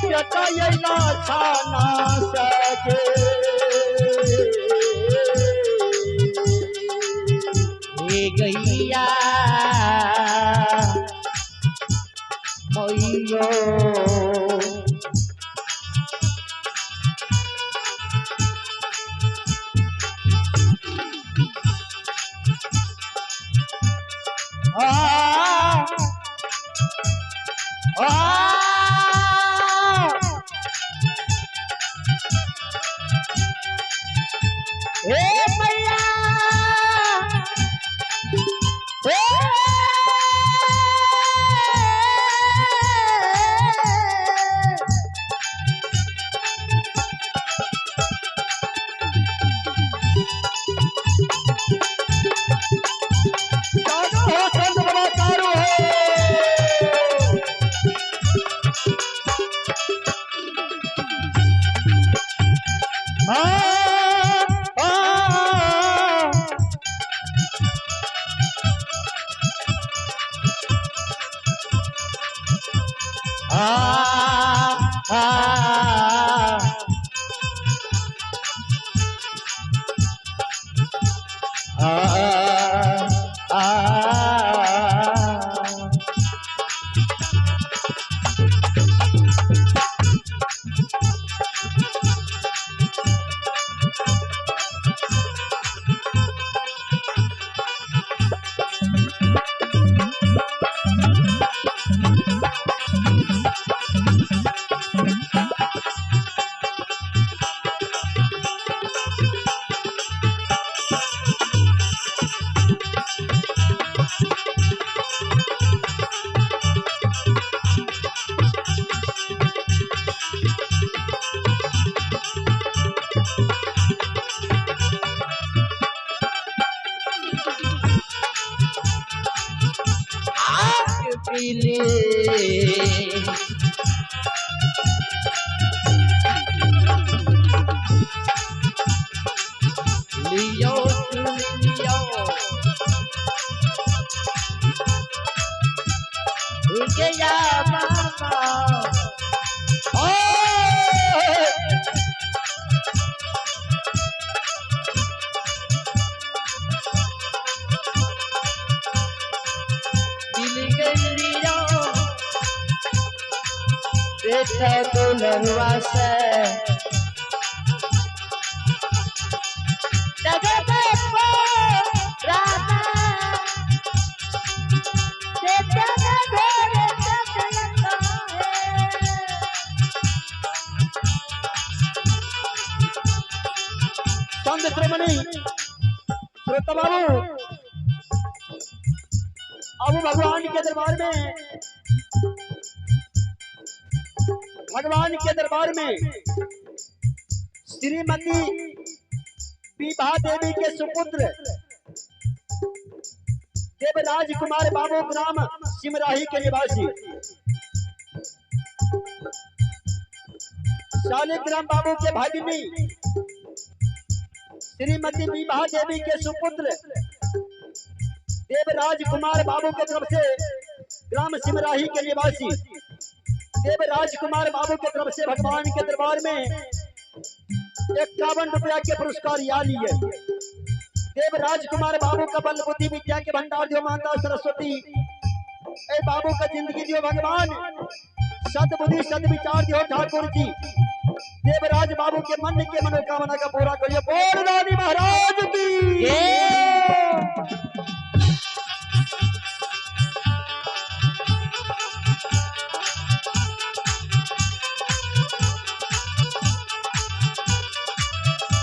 बेटा अइला छाना सके हे गैया मैयो आ आ हे मैया चारो हो संत बाबा चारो हो। आ, आ, आ, आ, आ, आ, आग पीले लियो चुनियो गया बाबा आ, दिल गलियो बेटा दुल्हनवा से संत श्रोमणी श्रोता बाबू, अब भगवान के दरबार में, भगवान के दरबार में श्रीमती विभा देवी के सुपुत्र देवराज कुमार बाबू ग्राम सिमराही के निवासी शालिग्राम बाबू के भागिनी श्रीमती विभा देवी के सुपुत्र देवराज कुमार बाबू के तरफ से ग्राम सिमराही के निवासी देवराज कुमार बाबू के तरफ से भगवान के दरबार में 51 रुपया के पुरस्कार या लिए। देवराज कुमार बाबू का बल बुद्धि विद्या के भंडार दियो माता सरस्वती, ए बाबू का जिंदगी दियो भगवान, सदबुद्धि सदविचार दियो ठाकुर जी। देवराज बाबू के मन के मनोकामना का पूरा करिए। बोल रानी महाराज की।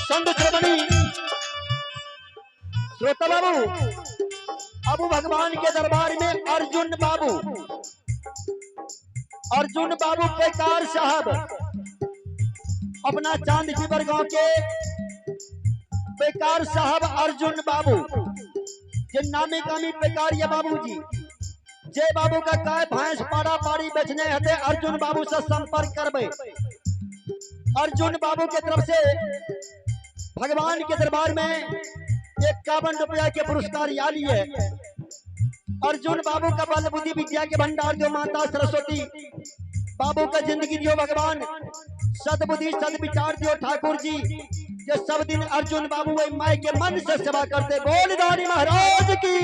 संत श्रवणी श्रोता बाबू, अब भगवान के दरबार में अर्जुन बाबू, अर्जुन बाबू पैकार साहब अपना चांद पीपर गांव के पैकार साहब अर्जुन बाबू, जिन नामी कामी पैकार ये बाबू जी, जे बाबू का काय भैंस पाड़ा पाड़ी बेचने हते अर्जुन बाबू से संपर्क करबे। अर्जुन बाबू के तरफ से भगवान के दरबार में 51 रुपया के पुरस्कार या लिए। अर्जुन बाबू का बल बुद्धि विद्या के भंडार जो माता सरस्वती बाबू का जिंदगी दियो भगवान, सदबुद्धि सदविचार दियो ठाकुर जी, जो सब दिन अर्जुन बाबू वही माई के मन से सेवा करते। बोल दानी महाराज की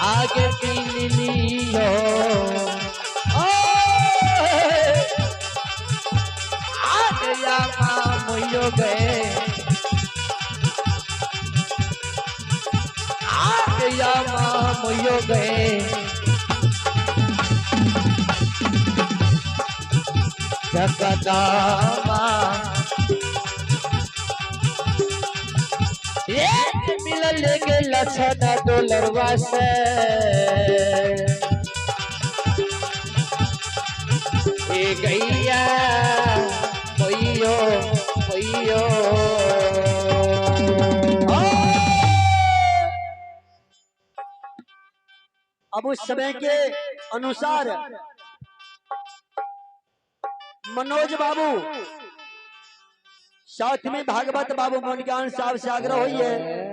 आगे लियो आगे मोयो गए आगे मोयो गए जगदामा मिलल के लक्षण डोलरवा से ए गैया मोयो मोयो। अब उस समय के अनुसार मनोज बाबू साथ में भागवत बाबू मोनज्ञान साहब से आग्रह हुई है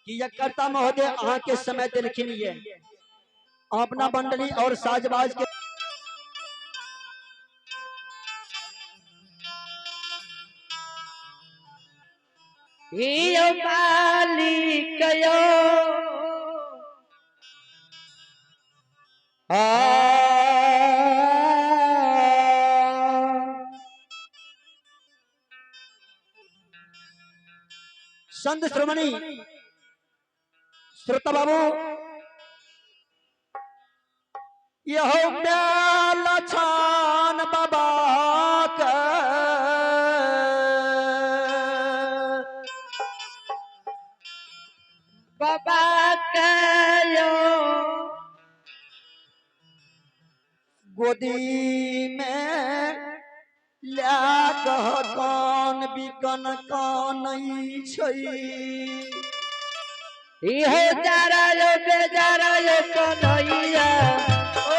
कि यह कर्ता महोदय अहाँ के समय देलखिन ये अपना मंडली और साजबाज के मालिक यो संत श्रोमणी श्रोता बाबू यह लछान बाबा के बाबा के यो गोदी में ला कह कान बिकन कान छै इहो जरा यो बेजरा यो कन्हैया। ओ